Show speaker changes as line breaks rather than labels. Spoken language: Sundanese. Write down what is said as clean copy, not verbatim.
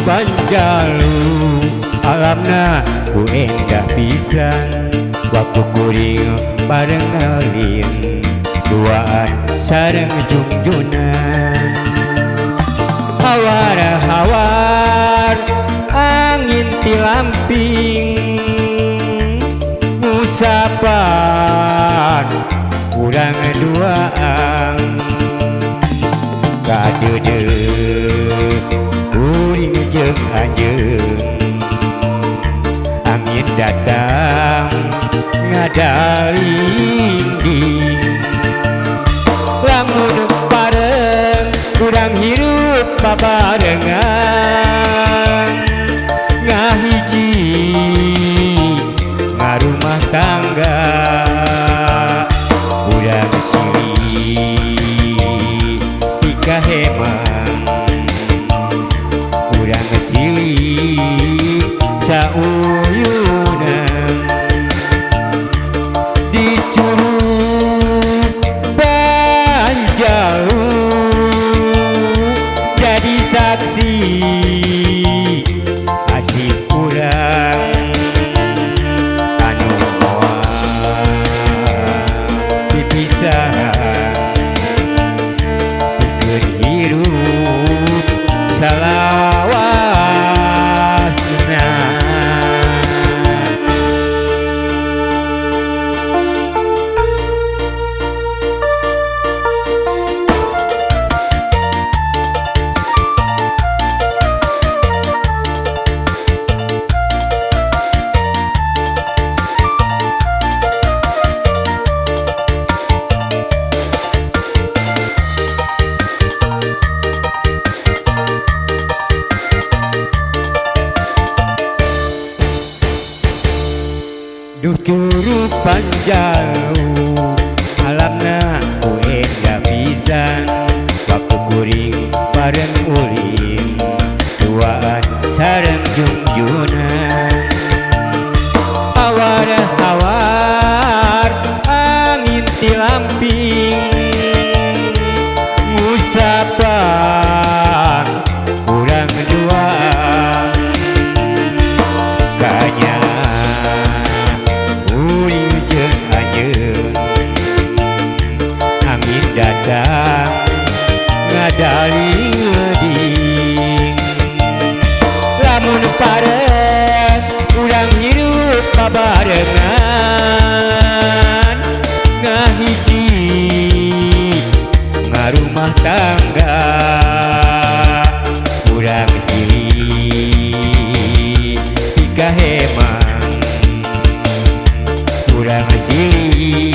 Panjalu alamna ku endah pisan, waktu kuring bareng alin duaan sareng jungjunan. Hawar hawar angin tilamping ngusapan urang duaan. Kadeudeuh kuring jeung anjeun, angin datang ngadalinding. Lamun bareng urang hirup babarengan, ngahiji ngarumah tangga. Urang silih tikahemang, urang silih sauyunan. Di Curug Panjalu jadi saksi asih urang anu moal dipisahan, pikeun hirup salawasna. Duh Curug Panjalu alamna ku endah pisan, waktu kuring bareng ulin duaan sareng jungjunan. Hawar hawar angin tilamping ngusapan urang duaan. Kanya kuring jeung anjeun, angin datang ngadalinding. Lamun pareng urang hirup babarengan, ngahiji ngarumah tangga. Urang silih tikahemang, urang silih